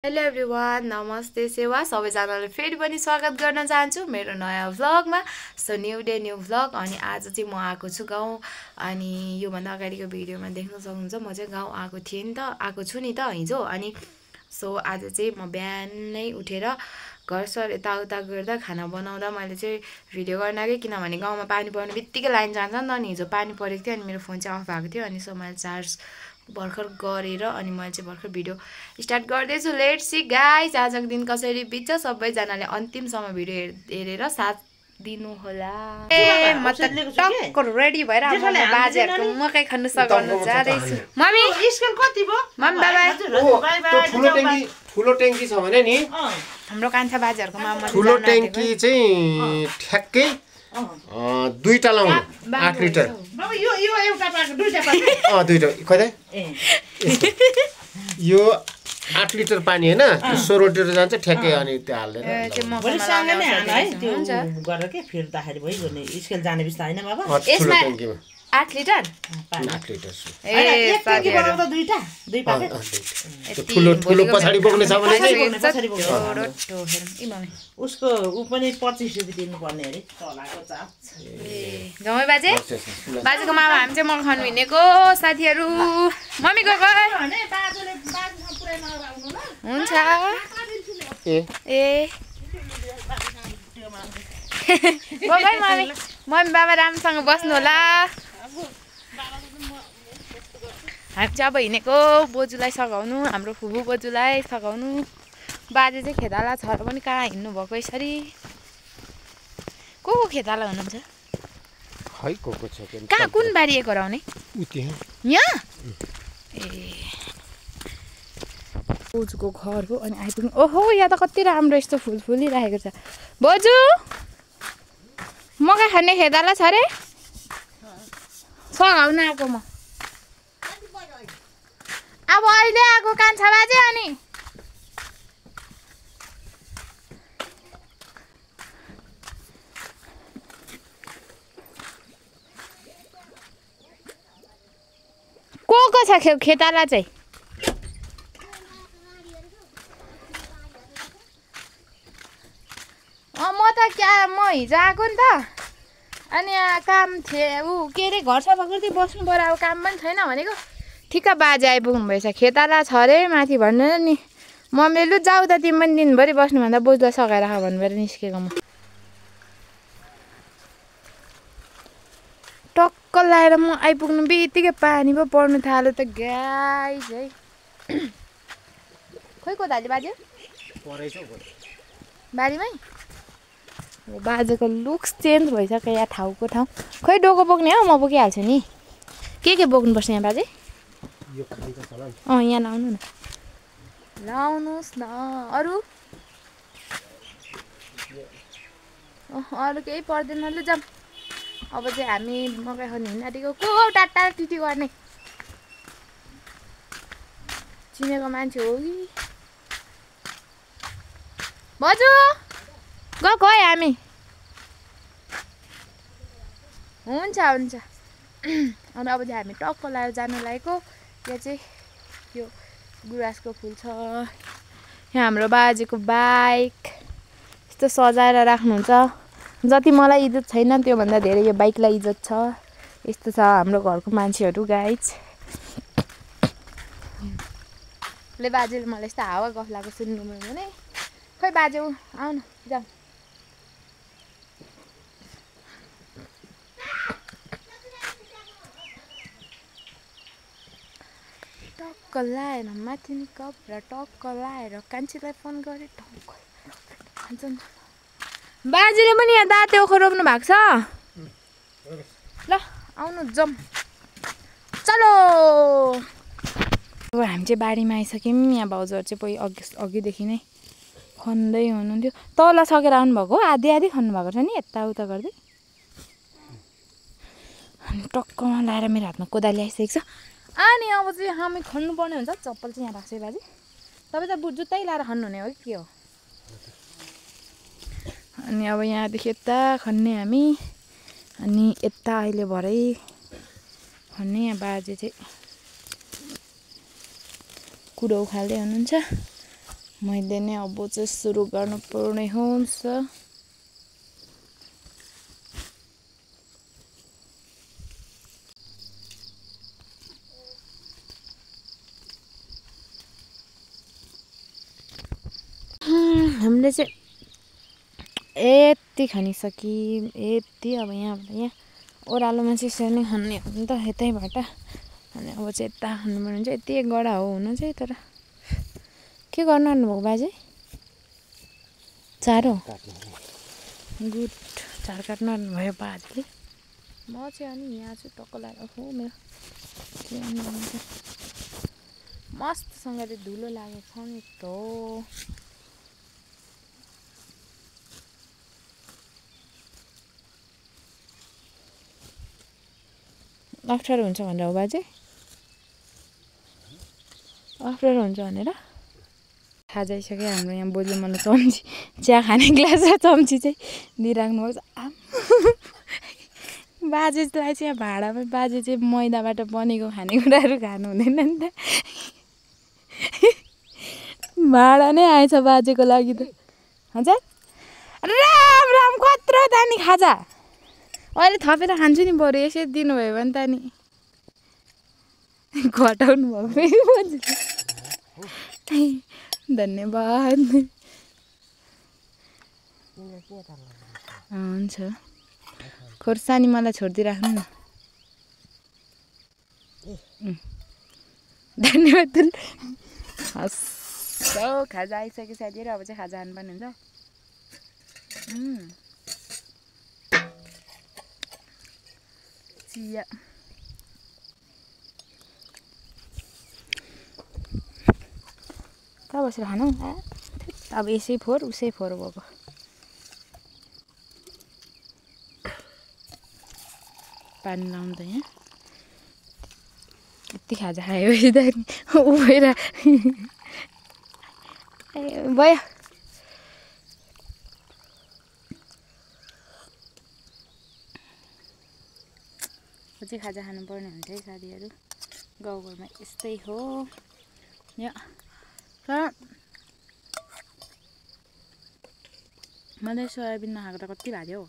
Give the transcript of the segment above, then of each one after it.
Hello everyone, नमस्ते सेवा सबैजनालाई फेरि पनि स्वागत गर्न चाहन्छु मेरो नयाँ भ्लगमा। So new day new vlog. अनि आज चाहिँ म आएको छु गाउँ। अनि योभन्दा अगाडिको भिडियोमा देख्न सक्नुहुन्छ म चाहिँ गाउँ आएको थिएँ नि त, आएको छु नि त हिजो। अनि सो आज चाहिँ म बिहानै उठेर घरसर यताउता गर्दा खाना बनाउँदा मैले चाहिँ भिडियो गर्न आएँ, किनभने गाउँमा पानी पर्ने बित्तिकै लाइन जान्छ नि त। अनि हिजो पानी परेको थियो अनि मेरो फोन चाहिँ अफ भएको थियो। अनि सो मैले चार्ज भर्खर गरेर अनि मैले चाहिँ भर्खर भिडियो स्टार्ट गर्दैछु। लेट्स सी गाइस, आजको दिन कसरी बित्छ सबैजनाले अन्तिमसम्म भिडियो हेरेर साथ दिनु होला। ए म त टक्क रेडी भएर बाजेहरुको मकै खन्नु सघाउनु जाँदैछु। मम्मी स्केल कति भयो? मम्मी बाबा ठुलो ट्याङ्की छ भने नि हाम्रो कान्छा बाजेहरुको मामा ठुलो ट्याङ्की चाहिँ ठ्याक्कै दुईटा लाउनु 8 लिटर। बाबा यो एउटा पाएको दुईटा पाएको दुईटा कतै यो 8 लिटर पानी हैन, 16 लिटर जान्छ ठ्याक्कै। अनि त्यो हाल्दैन भोलि सँगै नै हाल्नु है, त्यो गरेर के फिर्दाखेरि भइगयो स्केल जाने बिस्ता हैन बाबा। ठुलो ट्याङ्कीमा 8 लिटर 8 लिटर ए एक ट्याङ्की बनाउँदा दुईटा दुई पाके ठुलो ठुलो पछाडी बोक्ने छ भने चाहिँ पछाडी बोक्नु उसको उ पनि 25 रुपैयाँ दिनु पर्ने अरे तलाको चाप। ए जमै बाजे बाजेको मामा हामी चाहिँ मल खानु हिँडेको साथीहरु। मम्मी गयो हैन बाजुले बाजुसँग पुरै नआउनु ल हुन्छ। ए ए बाबा मम्मी मम्मी बाबा राम्रोसँग बस्नु होला। हामी चाहिँ अब हिँडेको बोजूलाई सघाउनु, हाम्रो फुबु बोजूलाई सघाउनु। बाजे चाहिँ खेताला छ र पनि कहाँ हिँड्नु भएको यसरी। को खेताला हुनुहुन्छ? खै कोको छ के कहाँ कुन बारी गराउने? उति यहाँ ए बोजूको घर हो। अनि आइपुग्नु। ओहो यहाँ त कति राम्रो यस्तो फुल फुलिरहेको छ। बोजू मकै खाने खेताला छ रे, सघाउन आएको म। अब अहिले आएको कान्छा बाजे। अनि को छ खेताला चाहिँ? म त क्या म हिजो आएको नि त। अनि यहाँ काम थिए ऊ के अरे घर सफा गर्दै बस्नु पर्यो, अब काम पनि छैन भनेको। ठिक्क बाजे आइपुग्नु भएछ। खेताला छ अरे माथि भन्नु नि। मम्मीले लु जाऊ त तिमी पनि दिनभरि बस्नुभन्दा बोजूलाई सघाएर राख भन्नुभएर निस्केको म। टक्क लाएर म आइपुग्नु बित्तिकै पानी पो पर्नु थाल्यो त गाइस है। खोइ को दाजु बाजे बारीमै बाजेको लुक्स चेन्ज भइसक्यो यहाँ ठाउँको ठाउँ। खोइ डोको बोक्ने हो, म बोकिहाल्छु नि। के बोक्नुपर्छ यहाँ बाजे? यहाँ लाउनु न, लाउनुहोस् न। अरू अरू केही पर्दैन। लु जाऊँ। अब चाहिँ हामी मकै खानु हिँड्न आँटेको। को हो टाटा टिटी गर्ने? चिनेको मान्छे हो कि? बजु गएको है हामी। हुन्छ हुन्छ। अनि अब चाहिँ हामी टक्क लाएर जानु लागेको। यहाँ चाहिँ यो गुराँसको फुल छ। यहाँ हाम्रो बाजेको बाइक यस्तो सजाएर राख्नुहुन्छ। जति मलाई इज्जत छैन त्योभन्दा धेरै यो बाइकलाई इज्जत छ। यस्तो छ हाम्रो घरको मान्छेहरू गाइज। ले बाजेले मलाई यस्तो हावा गफलाको सुन्नु मन भने। खोइ बाजे आऊ न जाऊ। टक्क लाएर माथि कप र टक्क लाएर कान्छीलाई फोन गरेँ। टक्क बाजेले पनि यहाँ दाँते ओखो रोप्नु भएको छ। ल आउनु जाऊँ चलो। अब हामी चाहिँ बारीमा आइसक्यौँ। यहाँ भाउजूहरू चाहिँ पहिला अघिदेखि नै खन्दै हुनुहुन्थ्यो। तल सकेर आउनुभएको हो, आधी आधी खन्नुभएको छ नि यताउता गर्दै। अनि टक्कमा लाएर मेरो हातमा कोदाली आइसकेको छ। अनि अब चाहिँ हामी खन्नुपर्ने हुन्छ। चप्पल चाहिँ यहाँ राख्छ है बाजे। तपाईँ त जुत्तै लाएर खन्नुहुने हो कि के हो? अनि अब यहाँदेखि यता खन्ने हामी। अनि यता अहिले भरै खन्ने। यहाँ बाजे चाहिँ कुरो उखाल्दै हुनुहुन्छ। मैले नै अब चाहिँ सुरु गर्नुपर्ने हुन्छ। हामीले चाहिँ यति खानिसक्यौँ, यति। अब यहाँ ओह्रालोमा चाहिँ सानो खाने हो नि त यतैबाट, अनि अब चाहिँ यता खानुपर्ने हुन्छ। यति गडा हो हुनु चाहिँ, तर के गर्नु आउनुभएको बाजे? चारो गुड, चार काट्नु आउनुभयो बाजेले। म चाहिँ अनि यहाँ चाहिँ टक्क लगाएर हो मेरो के भन्नुहुन्छ, मस्तसँगले धुलो लागेको छ नि त। अप्ठ्यारो हुन्छ भनेर हो बाजे? अप्ठ्यारो हुन्छ भनेर खाजा आइसक्यो हाम्रो। यहाँ बोजूले मलाई चम्ची, चिया खाने ग्लास र चम्ची चाहिँ दिइराख्नु भएको छ। बाजेलाई चाहिँ यहाँ भाँडामा, बाजे चाहिँ मैदाबाट बनेको खानेकुराहरू खानु हुँदैन नि त। भाँडा नै आएछ बाजेको लागि त। हजुर राम राम, कत्रो दानी खाजा। अहिले थपेर खान्छु नि, बरु यसरी दिनुभयो भने त नि घटाउनु भएको। धन्यवाद। हुन्छ खोर्सानी मलाई छोडिदिइराख्नु न। धन्यवाद। हस् खाजा आइसक्यो साथीहरू, अब चाहिँ खाजा खानुपर्ने हुन्छ। चिया कहाँ बसेर खानु? अब यसै फोहोर उसै फोहोर भएको। पानी लाउनु त यहाँ यति खाजा खायो उभेर भयो। चाहिँ खाजा खानुपर्ने हुन्छ है साथीहरू, गाउँघरमा यस्तै हो। यहाँ तर मैले सोयाबिन नखाएको त कति भाज्यो हौ।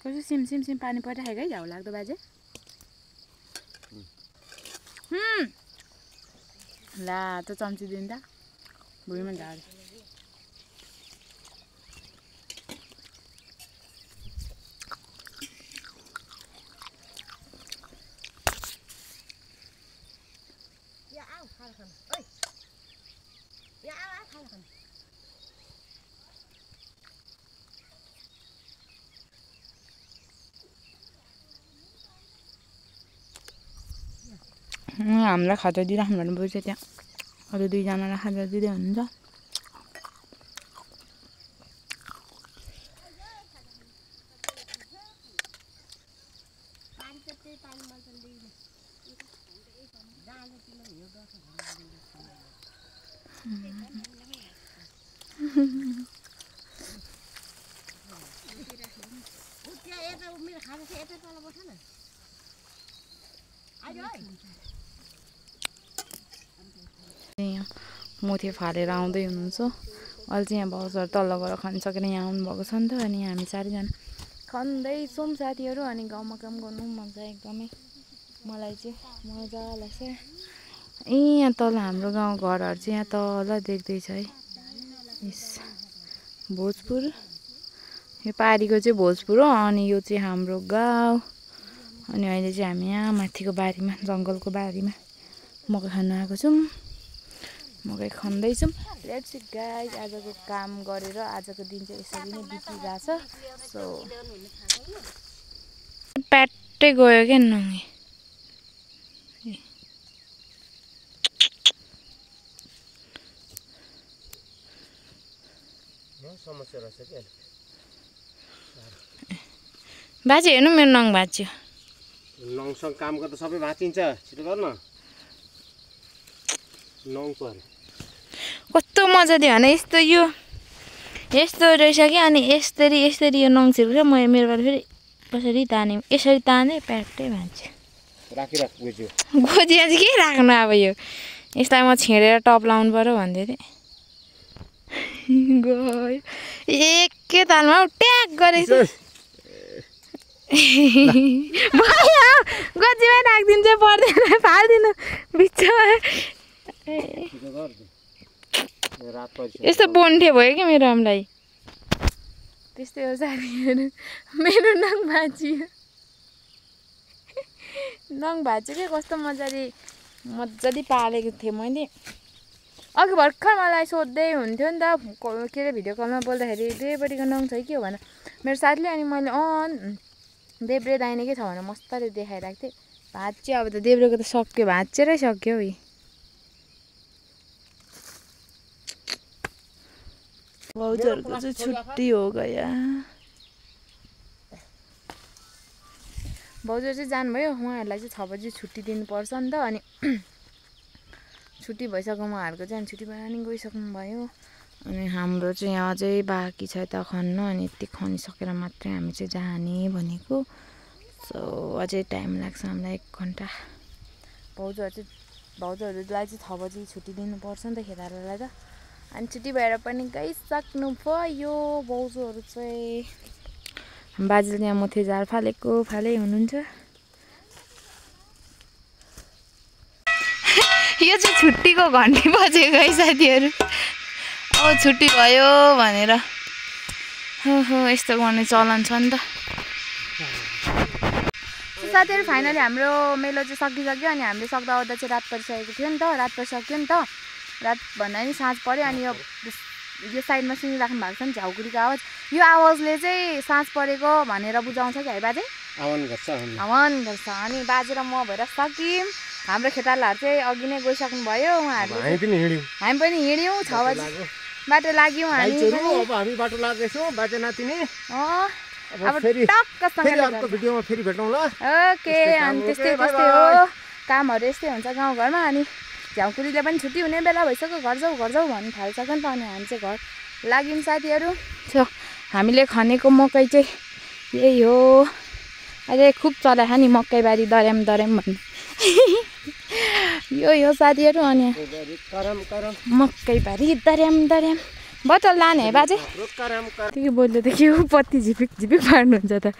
कसो सिम पानी परिराखेको है, झ्याउ लाग्दो बाजे। ला त चम्ची दिनु त, भुइँमा झार। हामीलाई खाजा दिइराख्नु भन्नु बुझ्छ, त्यहाँ अरू दुईजनालाई खाजा दिँदै हुनुहुन्छ। यहाँ मोथे फालेर आउँदै हुनुहुन्छ। अहिले चाहिँ यहाँ भाउजूहरू तल्ल गएर खान सकेर यहाँ आउनुभएको छ नि त, अनि हामी चारैजना खाँदैछौँ साथीहरू। अनि गाउँमा काम गर्नु मजा एकदमै, मलाई चाहिँ मजा लाग्छ। यहाँ तल हाम्रो गाउँ घरहरू चाहिँ यहाँ तल देख्दैछ है, भोजपुर। यो पारीको चाहिँ भोजपुर हो, अनि यो चाहिँ हाम्रो गाउँ। अनि अहिले चाहिँ हामी यहाँ माथिको बारीमा, जङ्गलको बारीमा मकै खान आएको छौँ। मकै खाँदैछौँ। लेट्स सी गाइज, आजको काम गरेर आजको दिन चाहिँ यसरी नै बितिरहेछ। सो प्याट्टै गयो क्या नङे। बाजे हेर्नु मेरो नङ भाँच्यो। नङसँग काम गर्दा सबै भाँचिन्छ, छिटो गर्न। नङ पर्यो कस्तो मजा दियो भने यस्तो यो यस्तो रहेछ कि अनि यसरी यो नङ छिर्छ मेरोबाट फेरि कसरी ताने यसरी ताने प्याट्टै भान्छ राखिराख गोजियो गोजिया चाहिँ के राख्नु अब यो यसलाई म छेडेर टप लाउनु पर्यो भन्दै थिएँ गयो एकैतालमा ट्याग गरेछ भयो गोजीमै राखिदिन्छ पर्दैन फालिदिनु बिचमा यस्तो बोन्ठे भयो कि मेरो आमलाई त्यस्तै हो साथीहरू मेरो नङ भाँचियो नङ भाँच्यो कि कस्तो मजाले पालेको थिएँ मैले अघि भर्खर मलाई सोध्दै हुन्थ्यो नि त के अरे भिडियो कलमा बोल्दाखेरि देब्रेपट्टिको नङ छ कि हो भने मेरो साथीले अनि मैले देब्रे दाहिने के छ भने मस्तले देखाइरहेको थिएँ भाँच्यो अब त देब्रेको त सक्यो भाँचेरै सक्यो हौ भाउजूहरूको चाहिँ छुट्टी हो गया भाउजू चाहिँ जानुभयो उहाँहरूलाई चाहिँ 6 बजी छुट्टी दिनुपर्छ नि त अनि छुट्टी भइसक्यो उहाँहरूको चाहिँ छुट्टी भएर नि गइसक्नुभयो अनि हाम्रो चाहिँ अझै बाँकी छ त खन्न अनि यति खनिसकेर मात्रै हामी चाहिँ जाने भनेको सो अझै टाइम लाग्छ हामीलाई 1 घन्टा भाउजूहरूलाई चाहिँ 6 बजी छुट्टी दिनुपर्छ नि त खेतालालाई त अनि छुट्टी भएर पनि गइसक्नु भयो भाउजूहरू चाहिँ बाजेले यहाँ मथे झार फालै हुनुहुन्छ यो चाहिँ छुट्टीको घन्टी बजेको है साथीहरू अब छुट्टी भयो भनेर हो यस्तो गर्ने चलन छ नि त साथीहरू फाइनली हाम्रो मेलो चाहिँ सकिसक्यो अनि हामीले सक्दा आउँदा चाहिँ रात परिसकेको थियो नि त रात परिसक्यो नि त रात भन्दा नि साँझ पर्यो अनि यो साइडमा सुनिराख्नु भएको छ नि झ्याउकुरीको आवाज यो आवाजले चाहिँ साँझ परेको भनेर बुझाउँछ कि है बाजे हवन गर्छ अनि बाजे र म भएर सक्यौँ हाम्रो खेतालाहरू चाहिँ अघि नै गइसक्नु भयो उहाँहरूले हामी पनि हिँड्यौँ 6 बजी बाटो लाग्यौँ हामी बाटो लाग्दैछौँ बाजे नातिनी अब टक्कसँग अर्को भिडियोमा फेरि भेटौँ ल ओके अनि त्यस्तै हो कामहरू यस्तै हुन्छ गाउँघरमा अनि झ्याउकुरीले पनि छुट्टी हुने बेला भइसक्यो घर जाऊ भन्नु थालिसक्यो नि त अनि हामी चाहिँ घर लाग्यौँ साथीहरू हामीले खनेको मकै चाहिँ यही हो अहिले खुब चलायो नि मकैबारी दर्याम भन्नु यो साथीहरू अनि मकैबारी दर्याम बोतल लाने है बाजे त्यो बोल्यो त के हो पत्ती झिपिक पार्नुहुन्छ त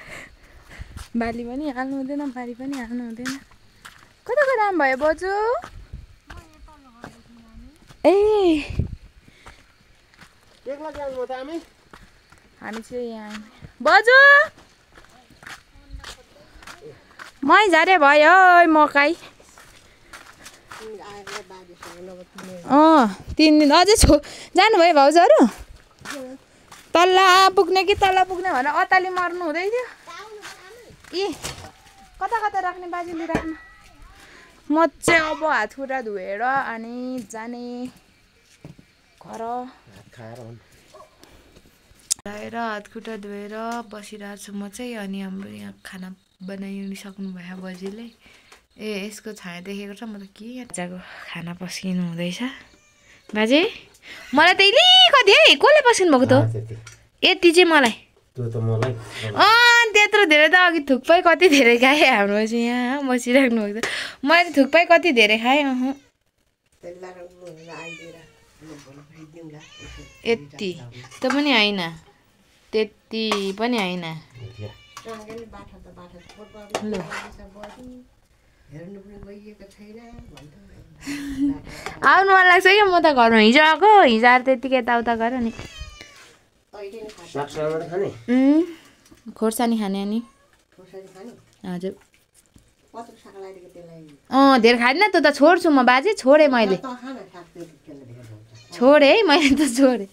बाली पनि हाल्नु हुँदैन बारी पनि हाल्नु हुँदैन कताको राम भयो बोजू हामी चाहिँ यहाँ बजु मै झारे भयो मकै 3 दिन अझै जानुभयो भाउजूहरू तल्ला पुग्ने कि तल्ला पुग्ने भनेर अताली मर्नु हुँदै थियो कता राख्ने बाजेले राख्नु म चाहिँ अब हात खुट्टा धोएर अनि जाने घर खाएर हात खुट्टा धोएर बसिरहेको छु म चाहिँ अनि हाम्रो यहाँ खाना बनाइसक्नु भयो बजीले यसको छाया देखेको छ म त के जाको खाना पस्किनु हुँदैछ बाजे मलाई त कति है कसले पस्किनु भएको त यति चाहिँ मलाई त्यत्रो धेरै त अघि थुक्पै कति धेरै खाएँ हाम्रो चाहिँ यहाँ बसिराख्नु भएको त मैले थुक्पै कति धेरै खाएँ यति त पनि होइन त्यति पनि होइन आउनु मन लाग्छ क्या म त घरमा हिजो आएको हिजो आएर त्यतिकै यताउता गरेँ नि खोर्सानी खाने अनि हजुर धेरै खाँदिनँ त छोड्छु म बाजे छोडेँ मैले छोडेँ है मैले त छोडेँ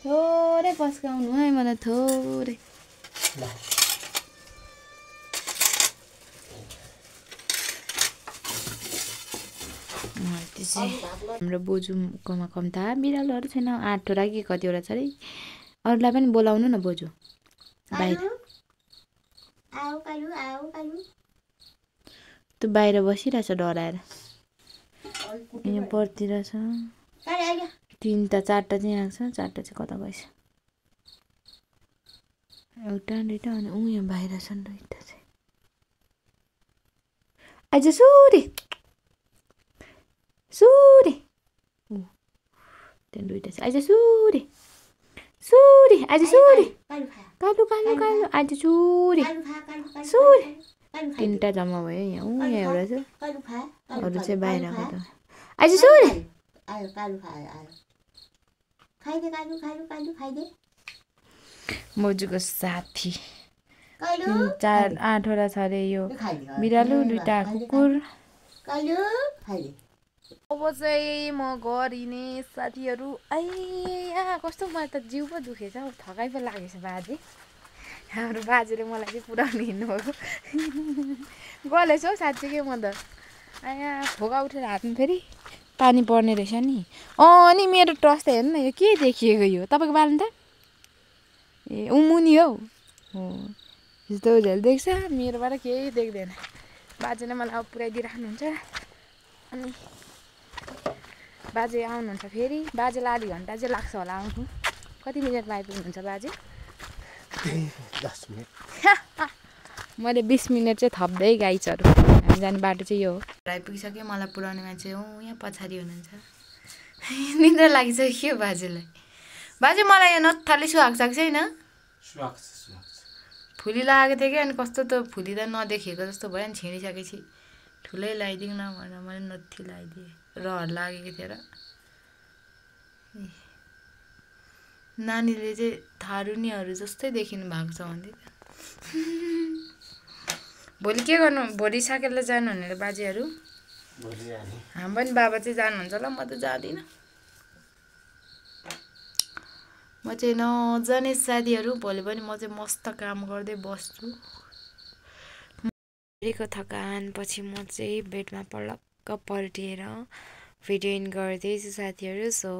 थोरै पस्काउनु है मलाई थोरै हाम्रो बोजूकोमा कम्ता बिरालोहरू छैन 8वटा कि कतिवटा छ अरे अरूलाई पनि बोलाउनु न बोजू बाहिर त्यो बाहिर बसिरहेछ डराएर यहाँ पर्तिर छ 3टा 4टा चाहिँ आएको छ 4टा चाहिँ कता गएछ एउटा 2टा अनि यहाँ बाहिर छन् 2टा चाहिँ आज सुरे त्यहाँ 2टा चाहिँ आज सुरे आज सुरे कालु आज सुरे 3टा जम्मा भयो यहाँ यहाँ एउटा छ अरू चाहिँ बाहिर आएको त आज सुरे आयो कालु आयो खाइदे कालु मोजुको साथी 4-8वटा छ अरे यो बिरालु 2टा कुकुर अब चाहिँ म घर हिँड्ने साथीहरू कस्तो मलाई त जिउ पो दुखेछ हौ थकाइ पो लागेछ बाजे हाम्रो बाजेले मलाई चाहिँ पुऱ्याउनु हिँड्नुभयो गलेछ हौ साँच्चीकै म त फोका उठेर हातमा फेरि पानी पर्ने रहेछ नि अनि मेरो टर्च त हेर्नु न यो के देखिएको यो तपाईँको बाल्नु त ए उमुनी हौ यस्तो झेल देख्छ मेरोबाट केही देख्दैन बाजेले मलाई अब पुऱ्याइदिइराख्नुहुन्छ अनि बाजे आउनुहुन्छ फेरि बाजेलाई आधी घन्टा चाहिँ लाग्छ होला आउनु कति मिनटमा आइपुग्नुहुन्छ बाजे 10 मिनट मैले 20 मिनट चाहिँ थप्दै गाइचहरू हामी जाने बाटो चाहिँ यो हो आइपुगिसक्यो मलाई पुऱ्याउने मान्छे यहाँ पछाडि हुनुहुन्छ निद्रा लागिसक्यो बाजेलाई बाजे मलाई यो नत्थाले सुहाएको छ छैन फुली लागेको थियो कि अनि कस्तो त फुली त नदेखेको जस्तो भयो नि छिँडिसकेपछि ठुलै लगाइदिउँ न भनेर मैले नत्थी लगाइदिएँ रहर लागेको थियो र नानीले चाहिँ थारुनीहरू जस्तै देखिनु भएको छ भन्दै भोलि के गर्नु भोलि साकेलले जानु भनेर बाजेहरू हाम्रो पनि बाबा चाहिँ जानुहुन्छ होला म त जाँदिनँ म चाहिँ नजाने साथीहरू भोलि पनि म चाहिँ मस्त काम गर्दै बस्छु भोलिको थकान पछि म चाहिँ बेडमा पलक्क पल्टिएर भिडियो इन गर्दैछु साथीहरू सो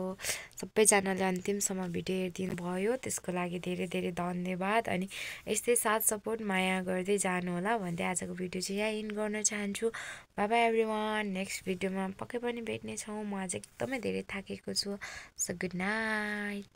सबैजनाले अन्तिमसम्म भिडियो हेरिदिनु भयो त्यसको लागि धेरै धेरै धन्यवाद अनि यस्तै साथ सपोर्ट माया गर्दै जानु होला भन्दै आजको भिडियो चाहिँ यहाँ इन गर्न चाहन्छु बाइ बाइ एभ्रीवान नेक्स्ट भिडियोमा पक्कै पनि भेट्नेछौँ म आज एकदमै धेरै थाकेको छु सो गुड नाइट